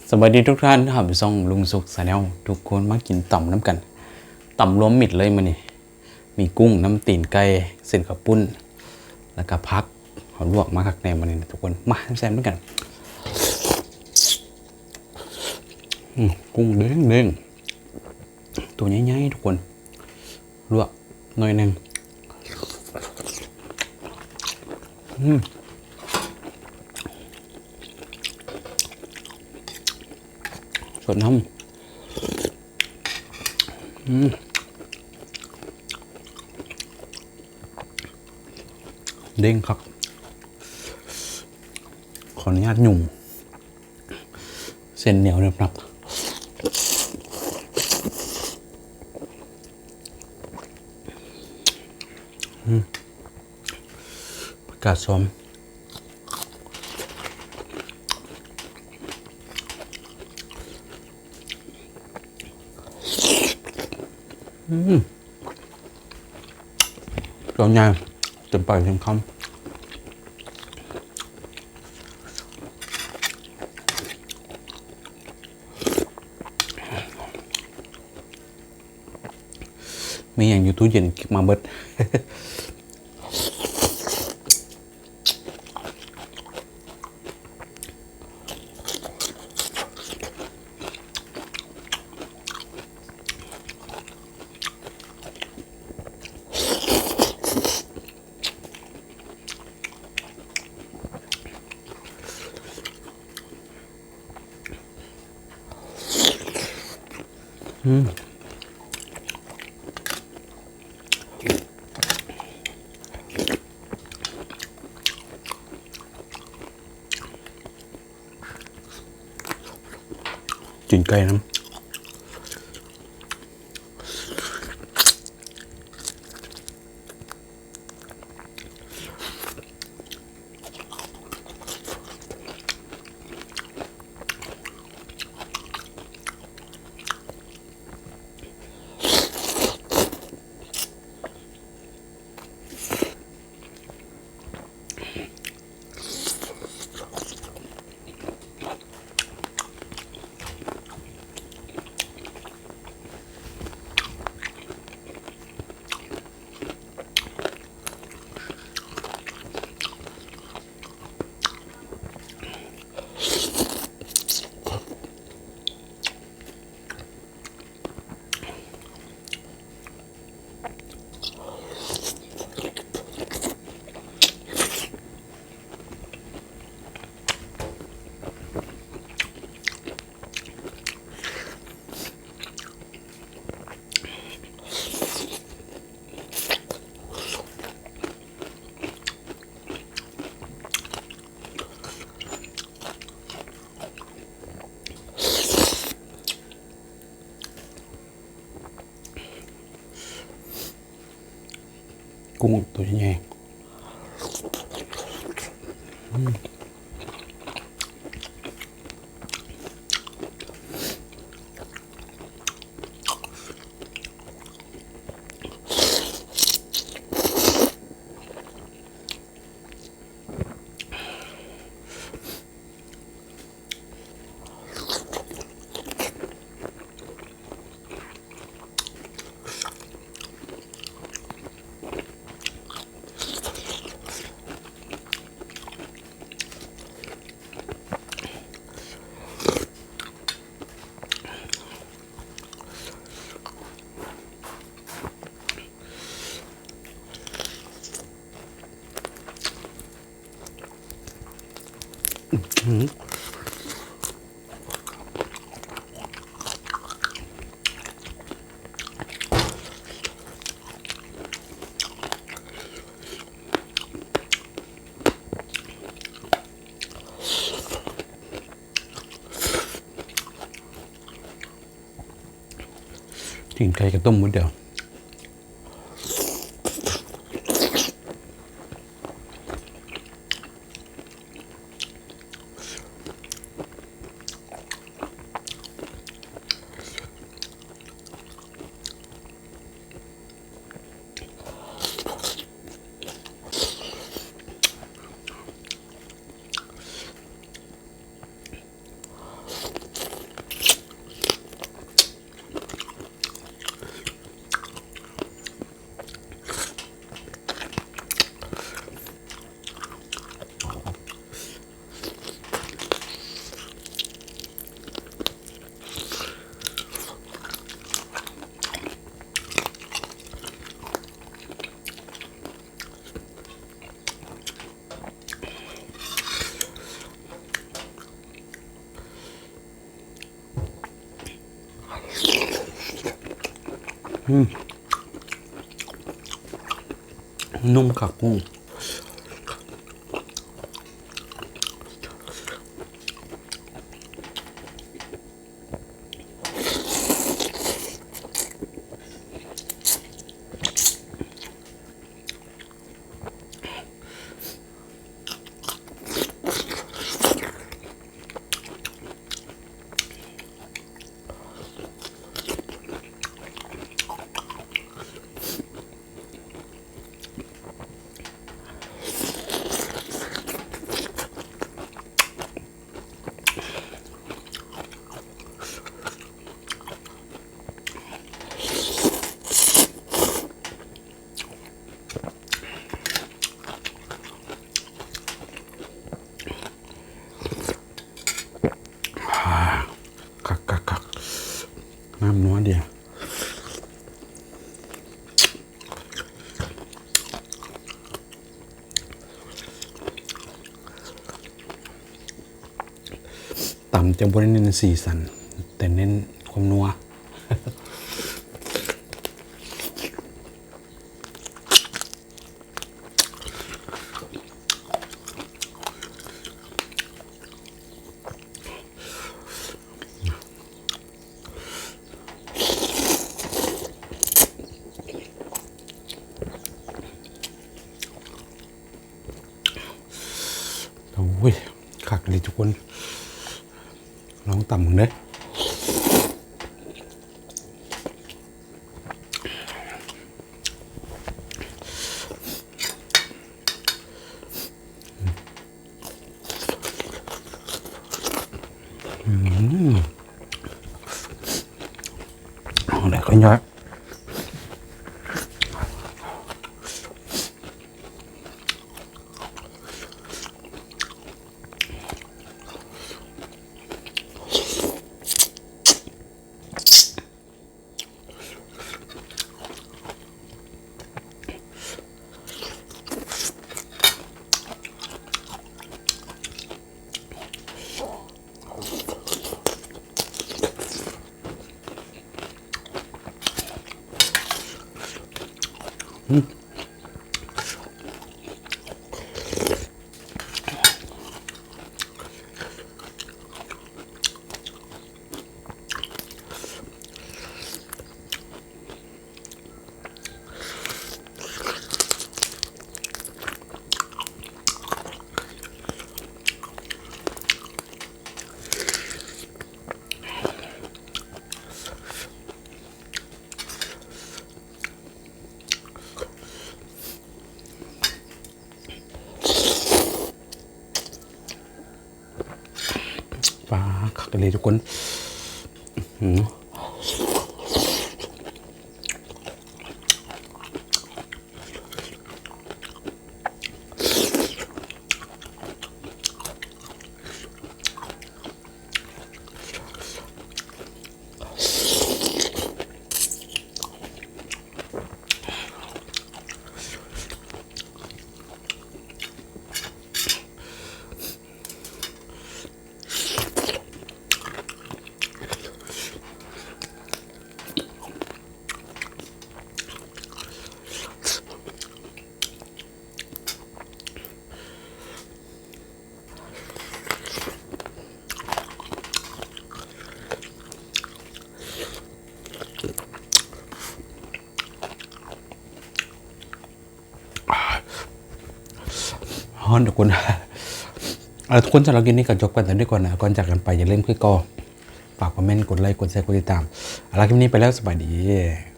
ສະບາຍດີທຸກທ່ານ ຮັບຊົມຊ່ອງລຸງສຸກ Channel ທຸກຄົນ ມາກິນຕຳນຳກັນ. ຕຳລວມມິດເລີຍມື້ນີ້ ມີກຸ້ງນຳ ຕີນໄກ່ ເສັ້ນເຂົ້າປຸ້ນ ແລ້ວກະຜັກ ເຮົາລວກມາຄັກແນ່ມື້ນີ້ນະທຸກຄົນ. ມາແຊມນຳກັນ. ອືມ ກຸ້ງເດ້ງໆ ໂຕໃຫຍ່ໆ ທຸກຄົນ. ລວກໜ້ອຍໜຶ່ງ. ອືມ ສົດນ້ຳ. ອືມ ເດ້ງຄັກ. ຂໍອະນຸຍາດຫຍຸ້ມ. ເສັ້ນໜຽວໜຶບໜັບ. ອືມ ຜັກກາດຊອມ. ອືມ ເຈົ້າໃຫຍ່ ເຕັມປາກເຕັມຄຳ. ມີຫຍັງຢູ່ຕູ້ເຢັນເກັບມາເບິດ. ອືມ ຕີນໄກ່ນຳ. ກຸ້ງໂຕໃຫຍ່ໆ. ອືມ. ຕີນໄກ່ກໍຕົ້ມໝົດແລ້ວ. ອື ອືມ ນຸ້ມຄັກກຸ້ງ. ຄັກໆໆ ນ້ຳນົວເດ. ຕຳຈະບໍ່ໄດ້ເນັ້ນສີສັນ ແຕ່ເນັ້ນຄວາມນົວ. ໂອ້ຍ ຄັກອີ່ຫຼີທຸກຄົນ ລອງຕຳເບິ່ງເດີ້. ອືມ ເອົາໄດ້ກໍຍ້ອຍ. ປາ ຄັກອີ່ຫຼີທຸກຄົນ ອື.ຮ້ອນທຸກຄົນ ເອົາ ທຸກຄົນ ສຳລັບຄລິບນີ້ກໍຈົບກັນເທົ່ານີ້ກ່ອນນະ. ກ່ອນຈາກກັນໄປ ຢ່າລືມຄືເກົ່າ ຝາກຄອມເມັນ ກົດໄລ ກົດແຊ ກົດຕິດຕາມ. ເອົາລະ ຄລິບນີ້ໄປແລ້ວ ສະບາຍດີ.